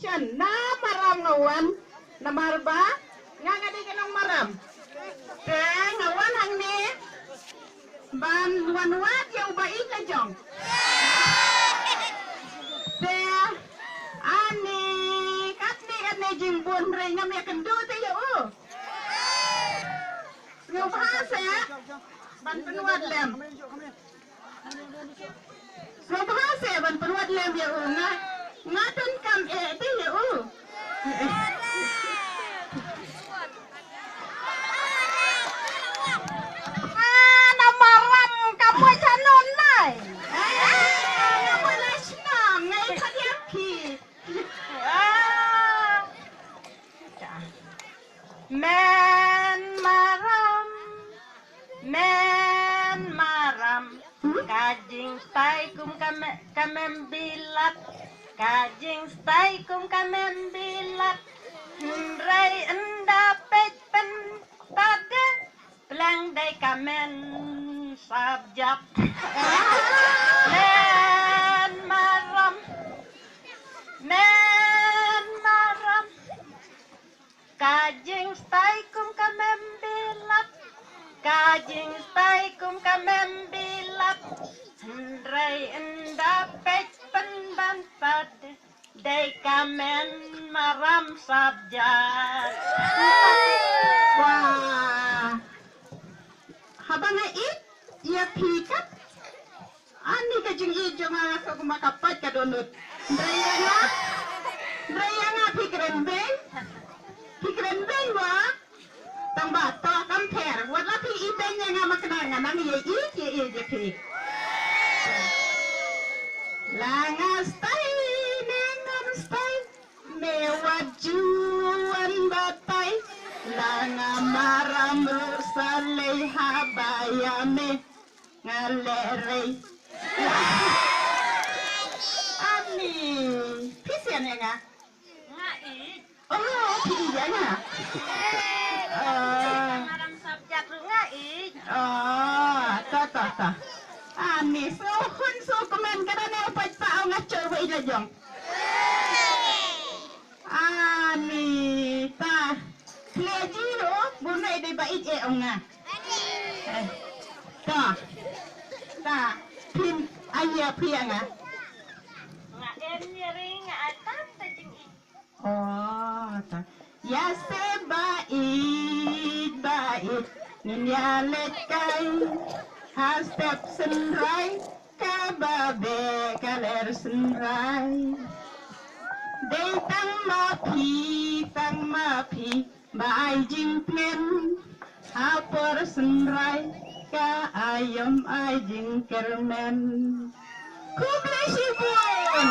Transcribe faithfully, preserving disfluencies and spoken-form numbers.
Chan na Maram nga wan, namar ba nga nga dei ka nong Maram. Te nga wan hangne ban wan wad ïa u ba ïeit la jong. Te ani katne katne jingbun hynrei ngam ïakynduh te ïa u. Sngewbha seh ban pynwad lem. Sngewbha seh ban pynwad lem ïa u. Nga, nga donkam eh te ïa u. Ah, na Maram ka poi cha non nai. Eh, nga poi la shnong, ngai phat ïa phi. Ah. Men Maram, Men Maram, ka jingstad kum ka me-, ka mem bilat, ka jingstad kum ka mem bilat, hynrei ynda peit pynpad de, pleng dei ka men sabjat. Men Maram, Men Maram, ka jingstad kum ka mem bilat, ka jingstad kum ka mem bilat, hynrei ynda peit pynban pat dei ka Men Maram sabjat. Wah. Haba nga ïeit ïa phi kat. Ani ka jingïeit jong nga nga sngewbha ka pait ka dohnud. Hynrei ïa nga, hynrei ïa nga phi kren beiñ. Phi kren beiñ wa. Tang ba to kam pher. Wat la phi i beiñ ïa nga ma kane nga nang ïeit ïeit ïeit ïa phi. La nga stad ne ngam stad. Me wat ju wan batai. La nga maram ruh sa lei haba ïa me nga lehrei. Ani, phi sian ïa nga? Nga ïeit. Oh, phi ïeit ïa nga. Ah. Maram sabjat ruh nga ïeit. Oh, ta ta ta. Ani, so hun so kmen ka dane u pait pa nga choi wa ïeit la jong. Ani ta. Plie ji ruh bun ai dei ba ïeit eh ong nga. Eh, ta. Ta. Phin ai ïa phi ïa nga. Nga em ïa ring nga ai tam ta jingïeit. Oh, ta. Ïa se ba ïeit ba ïeit ngin ïa leit kai ha step synrai. Kaba beh ka ler synrai. Dei tang ma phi, tang ma phi ba ai jingpyngen ha por synrai ka aïom ai jingkyrmen. Khublei shibun.